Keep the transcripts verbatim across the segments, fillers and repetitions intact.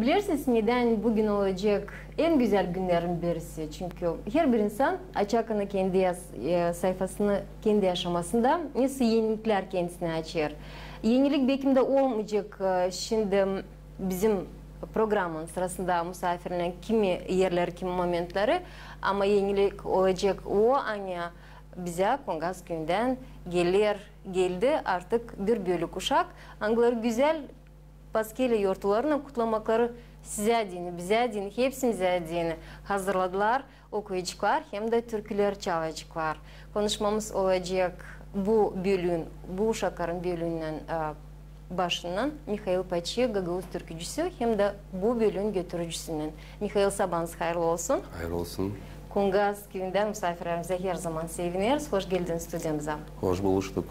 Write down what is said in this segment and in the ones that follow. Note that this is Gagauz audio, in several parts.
Bilersiniz, nedän büün olacek en gözäl günnerin birisi? Çünkü herbir insan açacak kendi yaz-, e, sayfasını kendi yaşamasında, nesoy enilikler kendisini açêr. Enilik bekim dä olmayacek, e, şindi bizim programanın sırasında musaafirlerinnän kimi erleri, kimi momentleri, ama enilik olacek o, ani bizä Kongaz küüyündän geler, geldi artık bir bölük uşak, angıları gözäl Paskelä yortularınnan kutlamakları sizä deyni, bizä deyni, hepsimizä deyni hazırladılar okuyaceklar hem dä türküler çalaceklar. Konuşmamız olacek bu bölüün, bu uşakların bölüünnän, e, başından Mihail Paçi, gagauz türkücüsü hem dä bu bölüün götürücüsünnän. Mihail, sabanız hayırlı olsun. Hayırlı olsun. Kongaz küüyündän musaafirlerimizä her zaman sevineriz. Hoş geldiniz studiyamıza. Hoş buluştuk.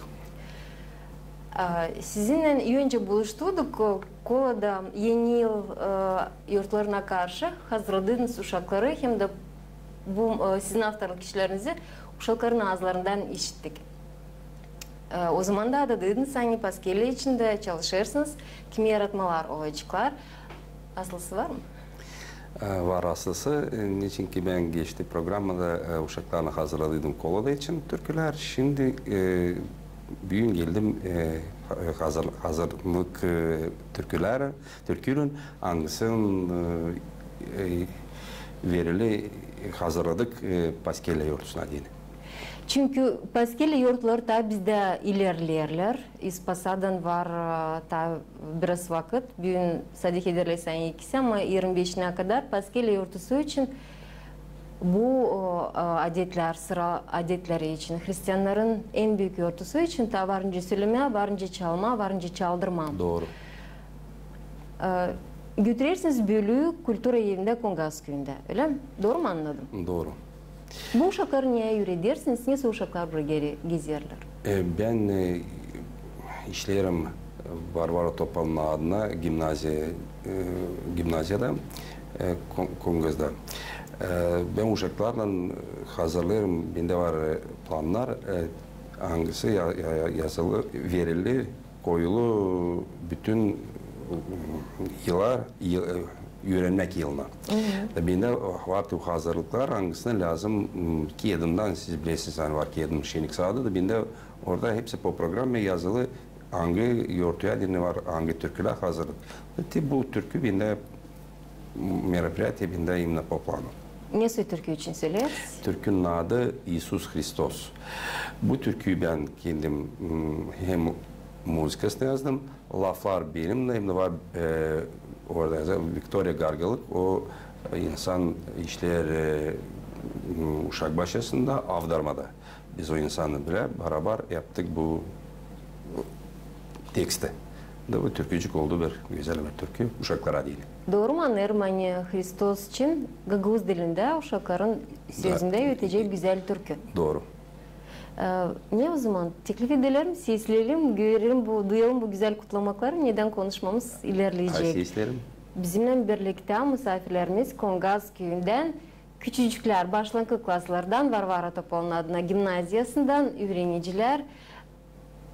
A, sizinnän öncä buluştuk, e, Kolada Eni yıl, e, yortularına karşı hazırladıınız uşakları hem dä bu, e, sizin avtorluk işlerinizi uşakların aazlarından işittik. E, ozamanda da deediniz, ani Paskelä için dä çalışêrsınız, kimi yaratmalar olaceklar. Aslısı var mı? E, var aslısı. E, neçin ki bän geçti programada, e, uşaklarını hazırladıydım Kolada için türkülär. Şindi, e, büün geldim, e, ha-, hazır-, hazırlık, e, türkülär, türkülän, angısın, e, e, verili hazırladık, e, Paskelä yortusuna deyni. Çünkü Paskelä yortuları taa bizdä ilerleerlär. İz Pasadan var, e, taa biraz vakıt. Büün sadä hederleysän ikisi, ama irmi beşinä kadar Paskelä yortusu için bu, o, e, adetlär, sıra adetleri için, hristiannarın en büük yortusu için taa var nicä sölemää, var nicä çalmaa, var nicä çaldırmaa. Dooru. E, götürersiniz bölüü kultura evindä Kongaz küüyündä, ölä mi? Dooru mu annadım? Dooru. Bu uşakları neyä üüredersiniz, nesoy uşaklar burayı geri-, gezerlär? E, bän, e, işleerim Varvara Topalnıın adına gimnaziya, e, gimnaziyada, e, Kon-, Kongazda. E, bän uşaklarlan hazırlêêrım, bendä var, e, plannar, e, angısı ya-, ya-, ya-, yazılı, verili, koyulu bütün, e, yıllar, yı-, e, üürenmäk yılına. Da bendä var bu hazırlıklar, angısını lääzım, m, kiyadından, siz bilersiniz, ani var kiyadım Şenik saadı da, bendä orada hepsi po programmaya yazılı, angı yortuya deyni var, angı türkülär hazırlık. Te bu türkü bendä, meropriyatiye bendä imenno po planu. Nesoy türkü için söleyeriz? Türkünün adı İisus Hristos. Bu türküyü bän kendim, m, hem muzıkasını yazdım, laflar benim, hem dä var, e, orada yazılı Viktoriya Gargalık, o insan işleer, e, m, uşak başçasında, Avdarmada. Biz o insanı bilä barabar yaptık bu teksti. Da bu türkücük oldu bir gözäl bir türkü uşaklara deyni. Dooru mu annêêrım, ani Hristos için gagauz dilindä uşakların sözündä ötecek gözäl türkü? Dooru. E, ne ozaman, teklif ederim, sesleyelim, görelim bu, duyalım bu gözäl kutlamakları, nedän konuşmamız ilerleyecek. Ay, sesleyelim. Bizimnän birliktä musaafirlerimiz Kongaz küüyündän küçücüklär, başlankı klaslardan, Varvara Topalnıın adına gimnaziyasından üürenicilär.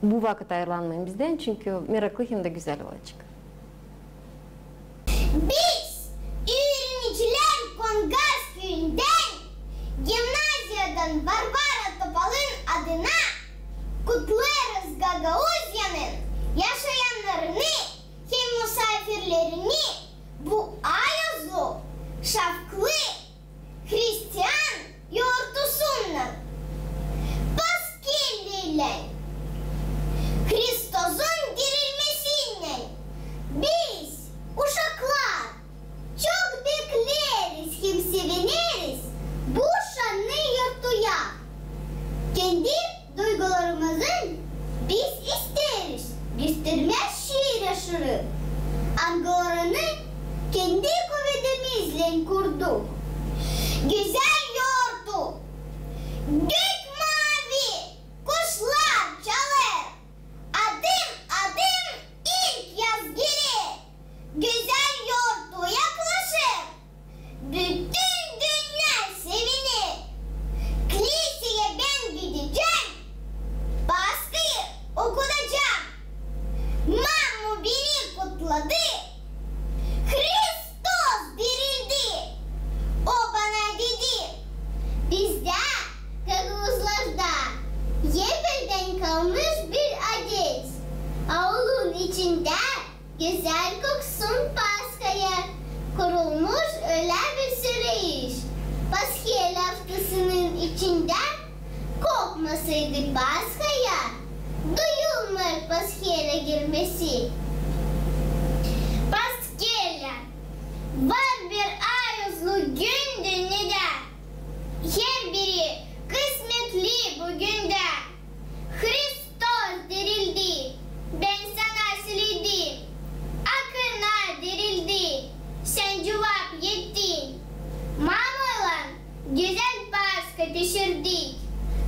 Bu vakıt ayırılmayın bizdän, çünkü meraklı hem dä gözäl olacek. Biz, üürenicilär Kongaz küüyündän, gimnaziyadan Varvara Topalnıın adına kutlêêrız Gagauziyanın yaşayannarını hem musaafirlerini bu ayazlı, şafklı hristian yortusunnan, Paskelä ilän, Hristosun dirilmesinnän. Biz, uşaklar, çok bekleeriz hem sevineriz bu şannı yortuya. Kendi duygularımızı biz isteeriz göstermää şiir aşırı, angılarını kendi kuvedimizlän kurduk. Gözäl yortu, gök maavi, kuşlar çalêr, adım-adım ilk yaz geler. Gözäl yortu yaklaşêr, bütün dünnä sevinêr. Kliseyä bän gidecäm, Paskayı okudacam. Mamu beni kutladı, Hristos Gözäl koksun Paskaya, kurulmuş ölä bir sürü iş. Paskel aftasının içindä kokmasaydı Paskaya, duyulmêêr Paskelä girmesi. Paskelä var bir ayazlı gün dünnedä. Herbiri kısmetli bu gündä. Hristos dirildi, bän sana söledim. Akına dirildi, sän cuvap ettin. Mamaylan gözäl Paska pişirdik.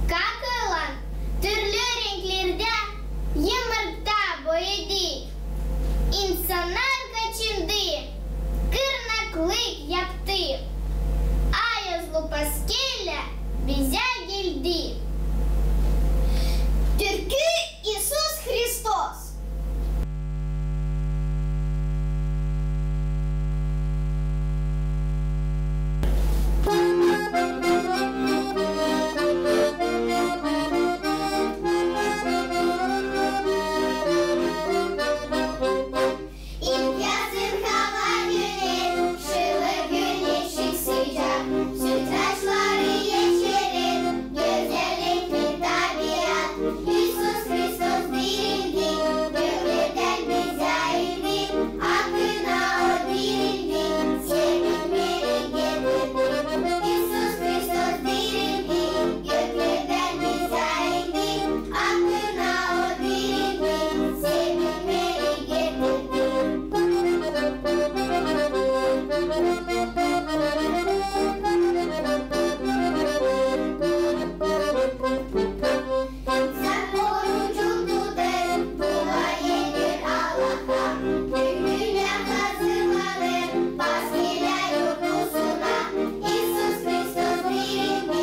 Kakaylan türlü renklerdä yımırta boyadık. İnsannar kaçındı, kırnaklık yaptı. Ayazlı Paskelä bizä geldi. Türkü İisus Hristos. İlk yazın hava döner, şıllık, güneşik, sıcak, sütlaçları yeşerir, gözäl renkli tabiat. İisus Hristos dirildi, göklerdän bizä indi, akına o dirildi, sevinmeli getirdi. İisus Hristos dirildi, göklerdän bizä indi, akına o dirildi, sevinmeli getirdi. Zar orucun tutar, dua eder Allaha, tüm dünnä hazırlanır Paskelä yurdusuna. İisus Hristos dirildi,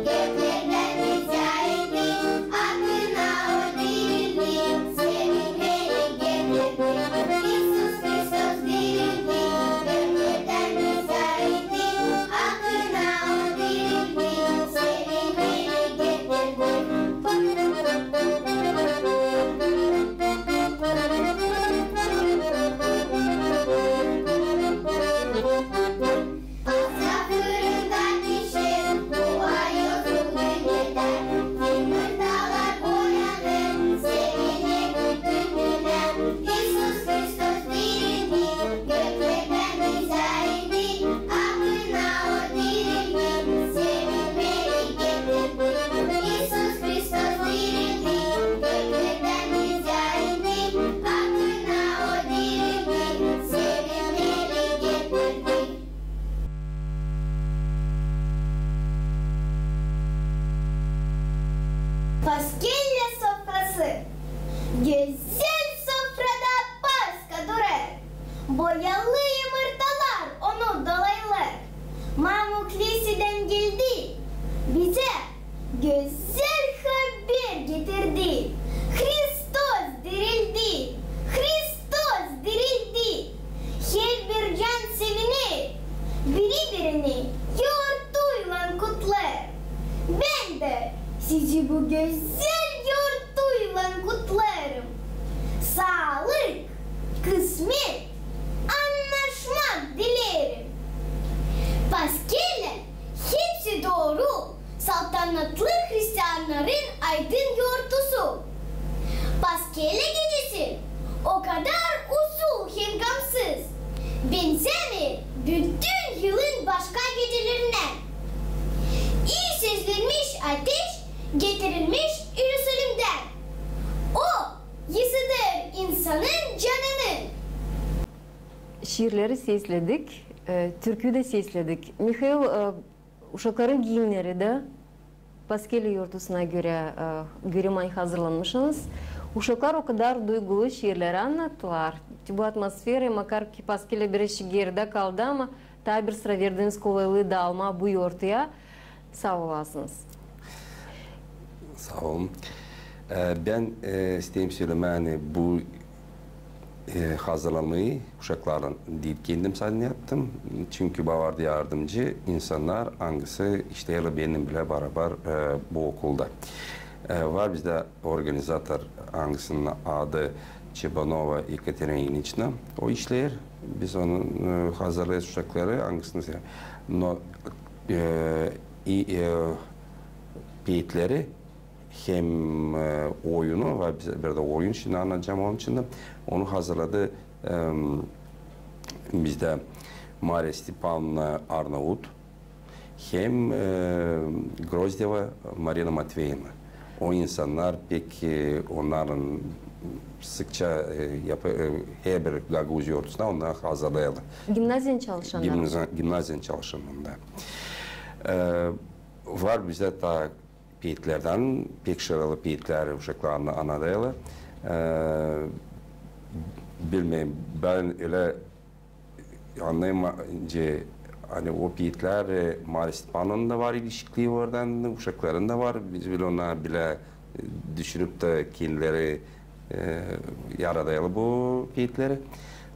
göklerdän bizä indi, akına o dirildi, sevinmeli getirdi. İisus Hristos dirildi, göklerdän bizä indi, akına o dirildi, sevinmeli getirdi. Pasta fırında pişer, bu ayazlı günnedä. Yımırtalar boyanır, seviner bütün dünnä. İisus Hristos dirildi, göklerdän bizä indi, akına o dirildi, sevinmeli getirdi. İisus Hristos dirildi, göklerdän bizä indi, akına o dirildi, sevinmeli getirdi. Paskelä sofrası. Gözäl sofrada Paska durêr. Boyalı yımırtalar onu dolaylar. Mamu klisedän geldi. Bizä gözäl haber getirdi. Hristos dirildi! Hristos dirildi! Herbir can seviner, biri-birini yourtuylan kutlêêr. Bän dä sizi bu gözäl yourtuylan kutlêêrım. Saalık, kısmet, annaşmak dileerim. Paskelä hepsi dooru, saltanatlı hristiannarın aydın yortusu. Paskelä gecesi o kadar usul hem gamsız, benzämeer bütün yılın başka gecelerinä. İi sezlenmiş ateş getirilmiş İrusalimdän. O ısıdêr insanın canını. Şiirleri sesledik, e, türkü dä sesledik. Mihail, e, uşakların giimneri dä Paskelä yortusuna görä, e, görä manumaal hazırlanmışsınız. Uşaklar o kadar duygulu şiirleri annattılar. Bu atmosfera, makar ki Paskelä biraz geridä kaldı, ama taa bir sıra verdiniz kolaylıı daalmaa bu yortuya. Saa olasınız. Saa olun. E, bän, e, isteerim sölemää, ani bu, e, hazırlanmayı uşaklarlan diil, kendim sadä yaptım. Çünkü bana vardı yardımcı insannar, angısı işleerlär benim bilä barabar, e, bu okulda. E, var bizdä organizator, angısının adı Çebanova Ekaterina İliçna o işleer. Biz onu, e, hazırlêêrız uşakları, angısını se-, no, e, i, e, peetleri hem, e, oyunu, var bir, bir dä oyun, şindi annadacam onun için dä. Onu hazırladı, e, bizdä Mariya Stepanovna Arnavut hem, e, Grozdeva Marina Matveyevna. O insannar pek, e, onnarın sıkça, e, yapı-, e, herbir gagauz yortusuna onnar hazırlêêrlar. Gimnaziyanın çalışannarı. Gimnaziya-, gimnaziyanın çalışannarı. E, var bizdä taa peetlerdän, pek şıralı peetleri uşaklar anna-, annadêrlar. E, bilmeerim, bän ölä annêêrım, ani o peetler, e, Mariya Stepanovnanın da var ilişkilii oradan, uşakların da var. Biz bilä onnarı bilä, e, düşünüp dä kendileri, e, yaradêrlar bu peetleri.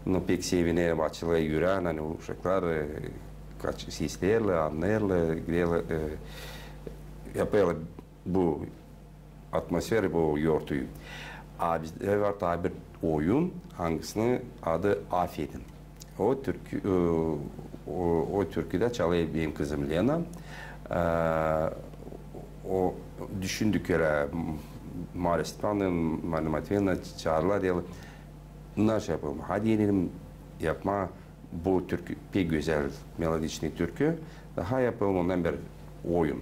No pek sevinerim, açılêr ürän, ani uşaklar, e, kaç, sesleerlär, annêêrlar, giderlär, e, yapêrlar bu atmosfera, bu yortuyu. A bizdä var taa bir oyun, angısının adı Afedin. O türkü, e, o, o türküdä çalêr benim kızım Lena. E, o, düşündük ölä, M-, Mariya Stepanovnanı, Marina Matveyevnanı çaardılar, deerlär, nasıl yapalım? Hadi deneyelim yapmaa bu türkü, pek gözäl, melodiçnıy türkü. Daha yapalım ondan bir oyun.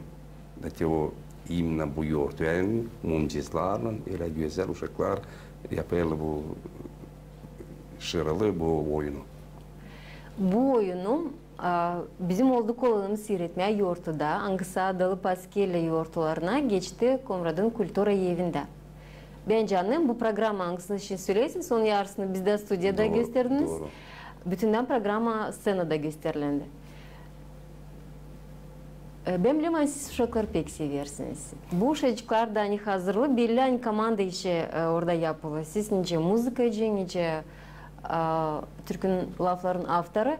Da te o, именно bu yortu, yani mıncızlarlan, ölä gözäl uşaklar yapêrlar bu şıralı bu oyunu. Bu oyunu, a, bizim oldu kolaylığımız siiretmää yortuda, angısı adalı Paskelä yortularına, geçti Komratın kultura evindä. Bän canım, bu programma angısını şindi söleersiniz, onun yarısını bizdä studiyada gösterdiniz. Dooru, dooru. Bütündän programma sţenada gösterilendi. E, bän bilerim, ani siz uşakları pek seversiniz. Bu uşacıklar da, ani hazırlı, belli, ani komanda işi, e, orada yapılı. Siz nicä muzıkacı, nicä, e, türkünün lafların avtoru.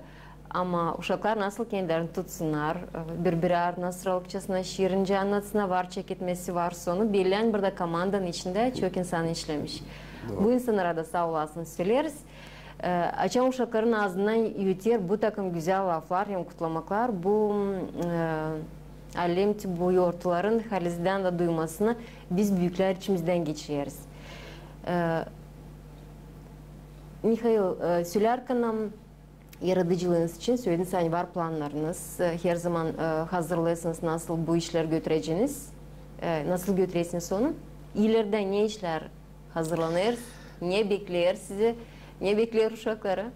Ama uşaklar nasıl kendilerini tutsunnar, e, biri-biri ardına sıralıkçasına şiirinä annatsınnar, var çeketmesi, var sonu. Belli, ani burada komandanın içindä çok insan işlemiş. Dooru. Bu insannara da saa olasın söleeriz. E, açan uşakların aazından öter bu takım gözäl laflar hem kutlamaklar, bu, e, alem ti bu yortuların halizdän dä duymasını biz, büüklär, içimizdän geçireriz. E, Mihail, e, sölärkän, yaradıcılıınız için sölediniz, ani var plannarınız, e, herzaman, e, hazırlêêrsınız, nasıl bu işleri götüreceniz, e, nasıl götürersiniz onu. İleridä ne işlär hazırlanêr, ne bekleer sizi, ne bekleer uşakları?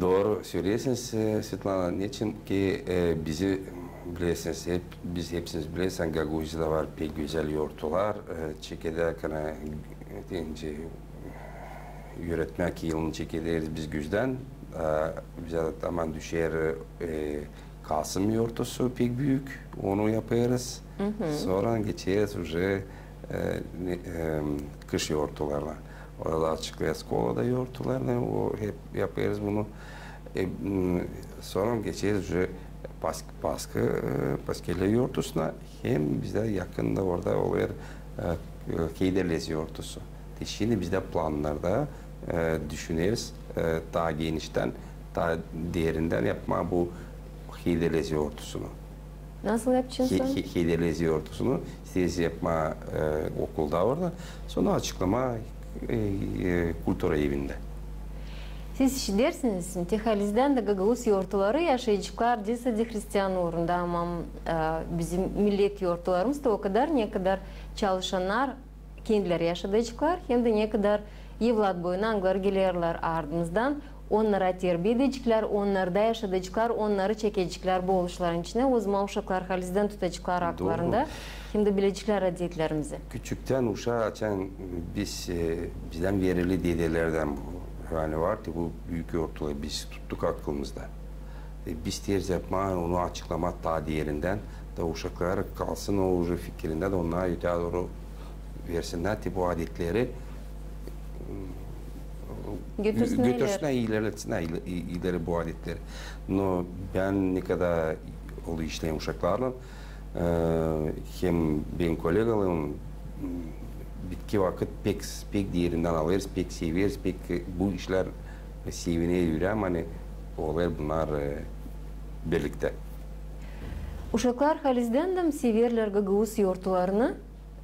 Dooru söleersiniz, e, Svetlana, neçin ki, e, bizi bilersiniz, hep, biz hepsimiz bileriz, ani Gagauziyada var pek gözäl yortular, e, çekedäkän, e, deyni, üretmää ki yılın çekederiz biz güzdän, e, bizä tamam düşer, e, Kasım yortusu pek büük, onu yapêrız. Sora geçeriz uje, e, ne, e, kış yortularına. Orada açıklêêrız kolada yortularını, o hep yapêrız bunu. E, m, sora geçeriz uje Pas-, Paska, e, Paskelä yortusuna. Hem bizdä yakında orada olêr, e, e, Heyderlezi yortusu. Te şindi bizdä plannarda, e, düşüneriz, e, taa geniştän, taa derindän yapmaa bu Heyderlezi yortusunu. Nasıl yapacenız onu? He-, He-, Heyderlezi yortusunu isteeriz yapmaa, e, okulda orada. Sora açıklamaa, e, e, kultura evindä. Siz işidersiniz, te halizdän dä gagauz yortuları yaşayaceklar diil sade hristian uurunda, ama, e, bizim millet yortularımız da o kadar, ne kadar çalışannar kendileri yaşadaceklar, hem dä ne kadar evlat boyuna, angıları gelerlär ardımızdan, onnara terbiya edecekler, onnarda yaşadaceklar, onnarı çekecekler bu oluşların içinä. O zaman uşaklar halizdän tutaceklar akıllarında, hem dä bilecekler adetlerimizi. Küçüktän uşaa açan biz, e, bizdän verili dedelerdän bu. Yani var ki bu büük yortuları biz tuttuk akılımızda. E, biz isteeriz yapmaa, onu açıklamaa taa derindän, da uşaklara kalsın o uje fikirindä, da onnara ötää dooru versinnär te bu adetleri, götürsinnär, ileri, ileri bu adetleri. No bän ne kadar olêr işleerim uşaklarlan, e, hem benim kolegalarım, Bitki vakıt pek, pek derindän alêrız, pek severiz, pek, e, bu işlär, e, sevinä ürääm, ani olêr bunnar, e, birliktä. Uşaklar halizdän dä severlär gagauz yortularını,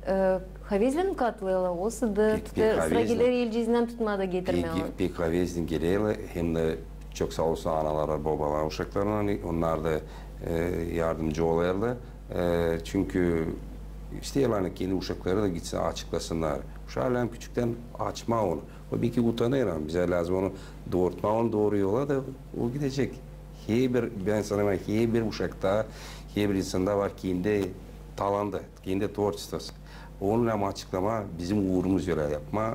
e, havezlän katlêêrlar, olsa da pek, pek havezlän. Sıra geler elcizdän tutmaa da getirmää. Pek, pek havezlän gelerlär, hem dä çok saa olsun analar, bobalar uşaklarına, ani onnar da, e, yardımcı olêrlar. E, çünkü isteerlär, ani kendi uşakları da gitsin, açıklasınnar. Uşağı lääzım küçüktän açmaa onu. O beki utanêr, ama bizä lääzım onu doortmaa, onu dooru yola da o gidecek. Herbir, bän sanêrım, herbir uşakta, herbir insanda var kendi talandı, kendi tvorçestvosu. Onu hem açıklamaa, bizim uurumuz ölä yapmaa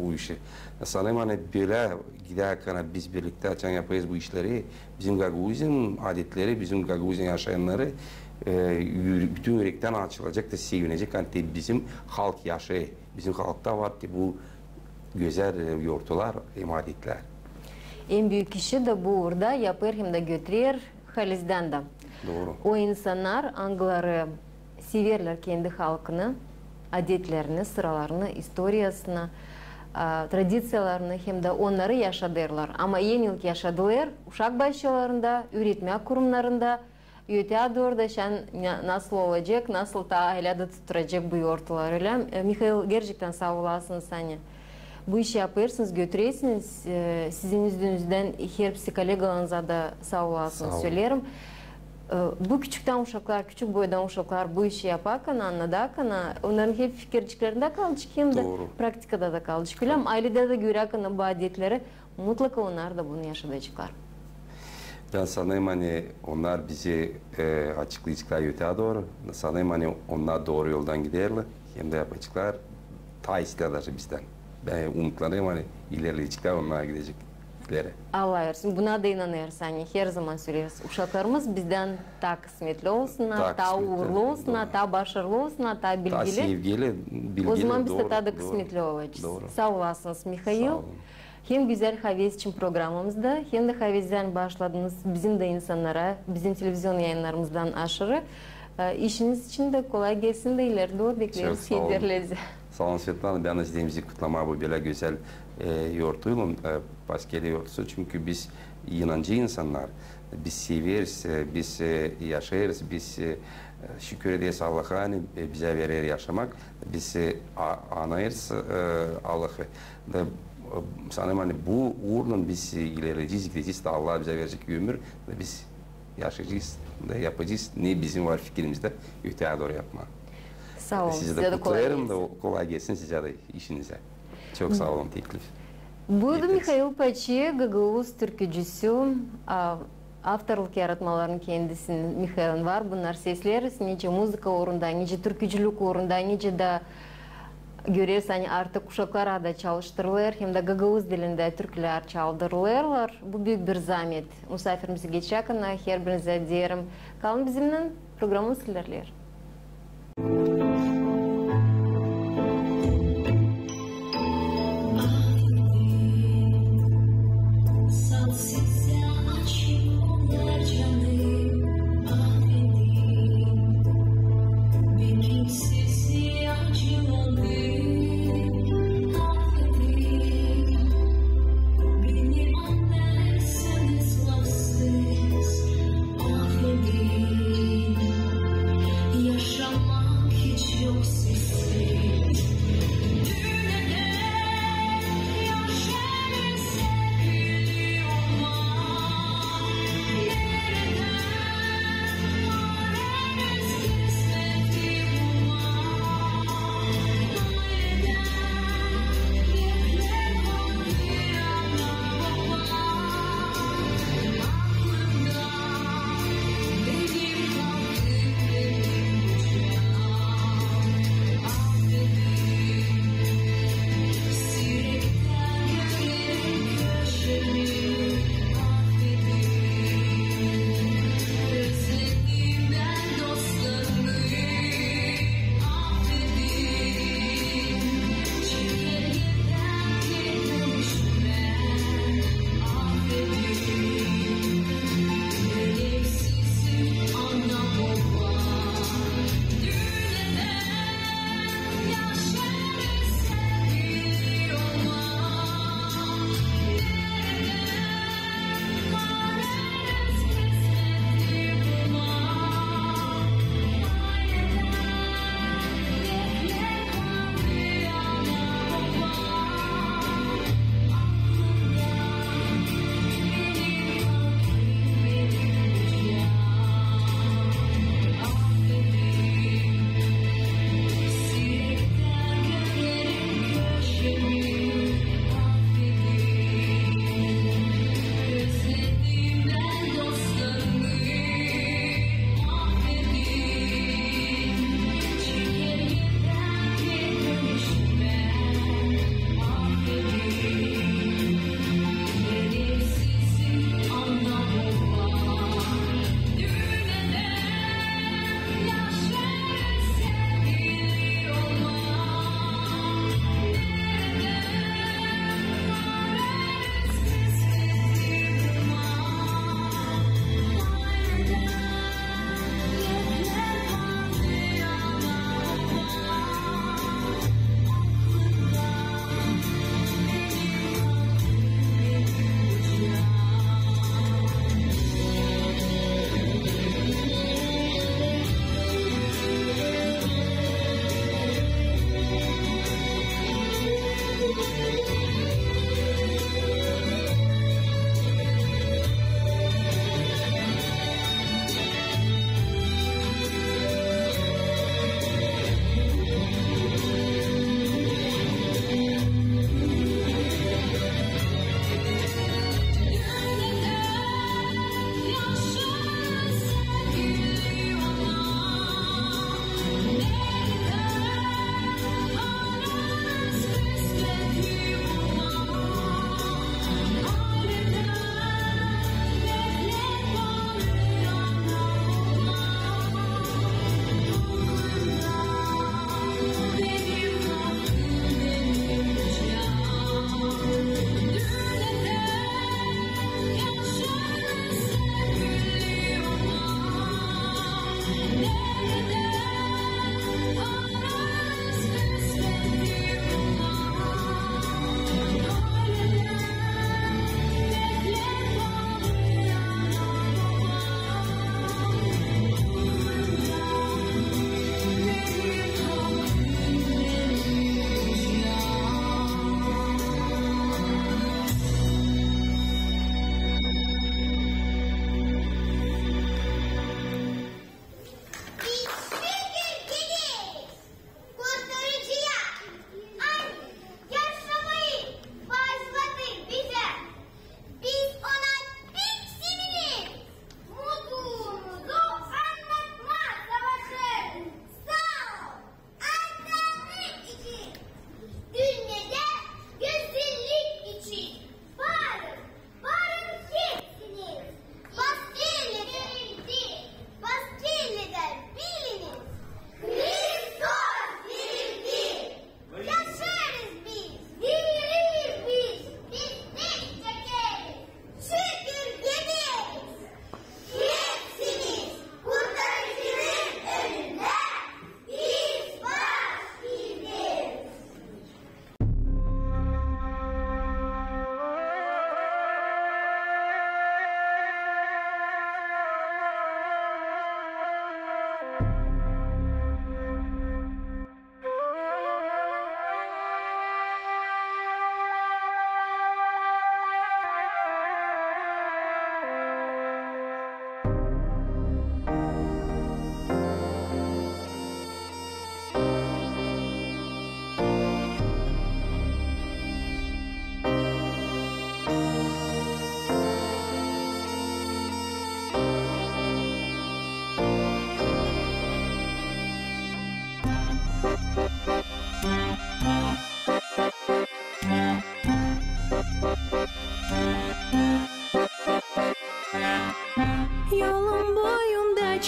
o işi. Sanêrım, ani bölä gidärkän biz birliktä açan yapêrız bu işleri, bizim Gagauziya'nın adetleri, bizim Gagauziya'nın yaşayannarı, e, üüre-, bütün ürektän açılacek da sevinecek, ani te bizim halk yaşêêr, bizim halkta var te bu gözäl, e, yortular hem adetlär. En büük işi dä bu uurda yapêr hem dä götürer halizdän dä. Dooru. O insannar, angıları severlär kendi halkını, adetlerini, sıralarını, istoriyasını, a, tradiţiyalarını hem dä onnarı yaşadêrlar. Ama en ilk yaşadılar uşak başçalarında, üüretmä kurumnarında, ötää dooru da şän na-, nasıl olacek, nasıl taa alä dä tutturacek bu yortular, ölä mi? E, Mihail, gerçektän saa olasınız, ani bu işi yapêrsınız, götürersiniz, e, sizin üzdünüzdän herpisi kollegalarınıza da saa olasınız söleerim. E, bu küçüktän uşaklar, küçük boydan uşaklar bu işi yaparkan, annadarkan, onnarın hep fikirciklerindä kalacek hem dä praktikada da kalacek. Ölä mi? Ayleda da görärkan bu adetleri, mutlaka onnar da bunu yaşadaceklar. Bän sanêrım, ani onnar bizi, e, açıklayaceklar ötää dooru. Sanêrım, ani onnar dooru yoldan giderlär hem dä yapaceklar taa islää daşı bizdän. Bän umutlanêrım, ani ilerleyecekler, onnar gidecek ileri. Allah versin. Buna da inanêrız, ani herzaman söleeriz, uşaklarımız bizdän taa kısmetli olsunnar, taa uurlu olsunnar, taa başarılı olsunnar, taa bilgili. Taa sevgili, bilgili. O zaman biz dä taa da kısmetli olacez. Dooru. Saa olasınız, Mihail. Saa olun. Hem gözäl haves için programamızda, hem dä havezlän başladınız bizim dä insannara, bizim televizion yayınnarımızdan aşırı. E, işiniz için dä kolay gelsin da ileri dooru bekleriz haberlerinizi. Saa olun, Svetlana. Bän dä isteerim sizi kutlamaa bu bölä gözäl, e, yortuylan, e, Paskeli yortusu. Çünkü biz inancı insannar, biz severiz, e, biz, e, yaşêêrız, biz, e, şükür ederiz Allaha, ani, e, bizä verer yaşamak, biz, e, a-, anêêrız, e, Allahı. Da, e, sanêrım, ani bu uurlan biz, e, ilerleyecez, gidecez, da Allah bizä verecek ömür, da biz yaşayacez, da yapacez, ne bizim var fikirimizdä ötää dooru yapmaa. Saa olun, sizä dä kolay gelsin. Sizi dä kutlarım da kolay gelsin sizä dä işinizä. Çok saa olun teklif. Buydu Mihail Paçi, gagauz türkücüsü, a, avtorluk yaratmalarını kendisinin, Mihailin var. Bunnar sesler, nicä muzıka uurunda, nicä türkücülük uurunda, nicä dä göreriz, ani artık uşaklara da çalıştırılêr, hem dä gagauz dilindä türkülär çaldırılêrlar. Bu büük bir zaamet. Musafirimizi geçärkän herbirinizi deerim, kalın bizimnän, programamız ilerleer.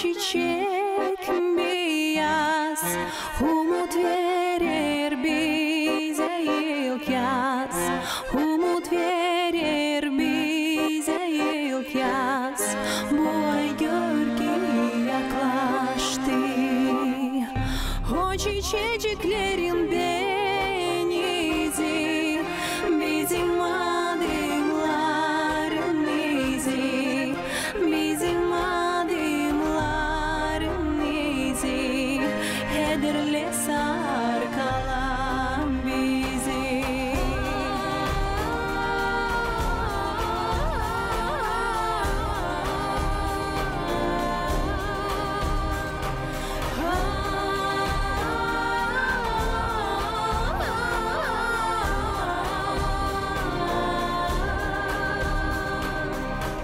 Çiçek biyaz, umut verer bizä ilkyaz, umut verer bizä ilkyaz. Bu ay gör ki yaklaştı. O çiçeceklerin benizi, bizim adımnarın izi, bizim adımnarın izi, hederlä sarkalan bizi.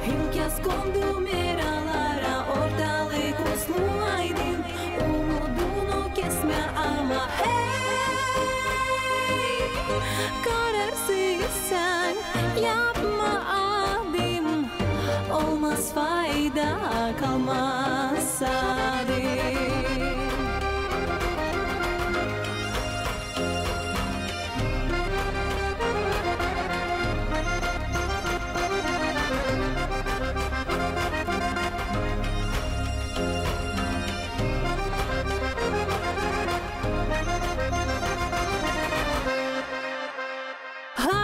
İlkyaz kondu meralara, ortalık uslu, aydın, umudunu kesmä ama hey, kararsızsan, yapma adım, olmaz fayda, kalmaz adım.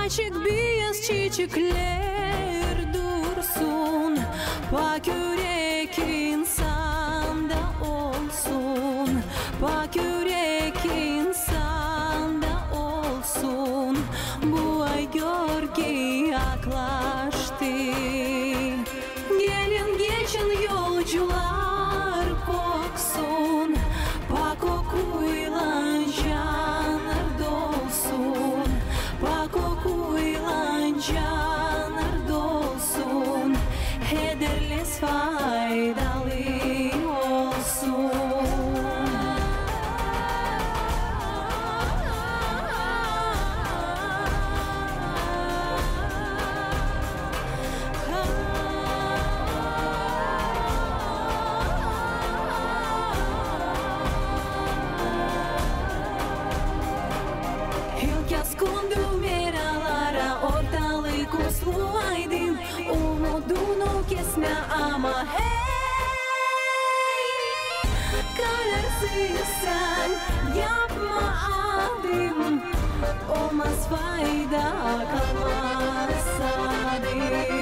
Açık biyaz çiçeklär dursun, pak ürek insanda olsun, pak ürek insanda olsun. Bu ay gör ki yaklaştı. Gelin geçin, yolcular koksun, pak kokuylan cannar dolsun, pak kokuylan cannar dolsun, hederlär faydalı olsun. İlkyaz kondu meralara, ortalık uslu, aydın, umudunu kesmä ama hey, kararsızsan, yapma adım, olmaz fayda, kalmaz adım.